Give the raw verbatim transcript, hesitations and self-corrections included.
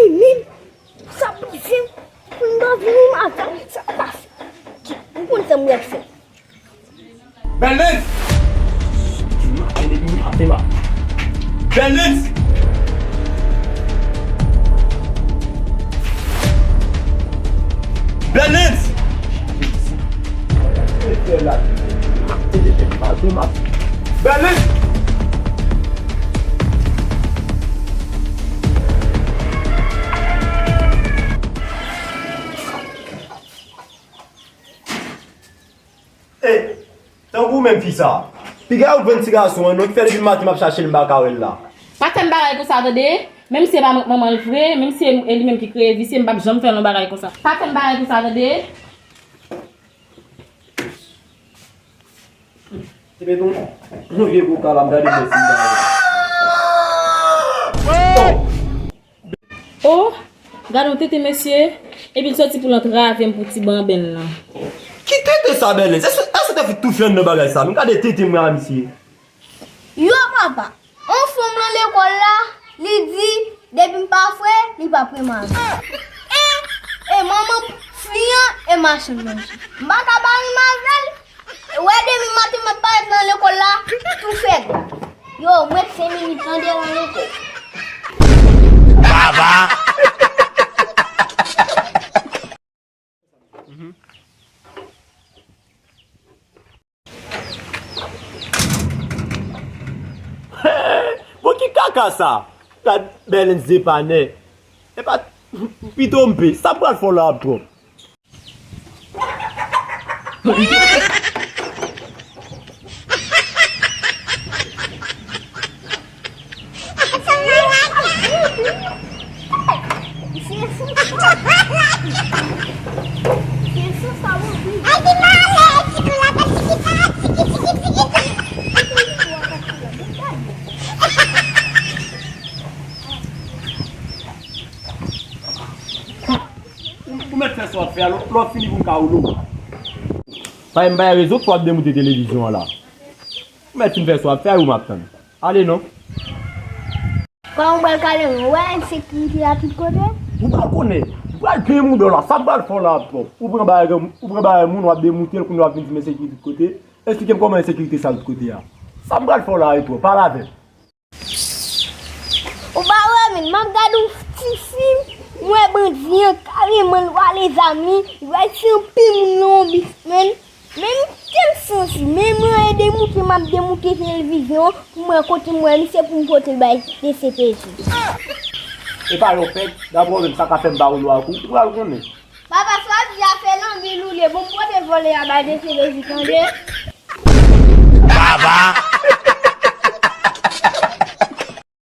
Li menm, sa pou zen, pou l pa vini m avè l, sa pase. M konn sa m pral fè. Bèlens! Bèlens! Bèlens! Bèlens! E, tankou ou menm fi sa a. Piga ou jwenn ti gason an non, ki fè depi maten m ap chache l m pa ka wè l la. Pa fè m bagay konsa tande. Menm si se pa manman l vre, menm si e li menm ki kreye visye, m p ap janm fè l yon bagay konsa. Pa fè m bagay konsa tande. Te mete yon, yon vye koka la, m gade mèsi m ba yo. Oh, gade yon tete mesye, epi l soti pou l antrave m pou ti banben l lan. Ki tete sa, Bèlens? Èske, èske w te fout toufe anndan bagay sa? Men gade tete m la, mesye. Yo papa, yon fanm nan lekòl la, li di, depi m pa fre, li p ap remare. E, e manman fi an, e machann manje. M pa ka pa rim avè l. Wè depi maten m ap parèt nan lekòl la, tou fèt. Yo, mwen senk minit tande nan lekòl. Baba! Bon, ki kaka sa? Gad Bèlens depanè. E pa pito m pe. Sa pral fè w la ap twòp. Ou, ou mèt fè sa w ap fè a, lè w fini pou m ka woulo w. Pa m bay rezon pou w ap demoute televizyon an la. Ou mèt fin fè sa w ap fè a, ou m ap tann. Ale non. Kòman w pral kale mwen? Ou wè ensekirite a tout kote? Ou pral konnen. Ou pral demoute w la. Sa m pral fè w la ap twòp. Ou pran bagay, ou pran bagay moun, w ap demoute l, kounye a w ap vin di m ensekirite tout kote. Esplike m kòman ensekirite sa l tout kote a. Sa m pral fè w la ap twòp. Pale avè m. Ou pa wè, men, m ap gade yon ti fim, m wè bandi an kareman l rale zam li, li bay ti anpil moun nan yon bis, men, men m te m santi, men mwen e demoute, m ap demoute televizyon an, pou m wè kote m wè misye pou m pote l bay D C P J. E pa yon fèt, dabò menm sa ka fè m ba w lo ak ou, ou pral konnen. Papa, sa w ap di a fè lanbi loule, bon, m pote vòlè a bay D C P J tande.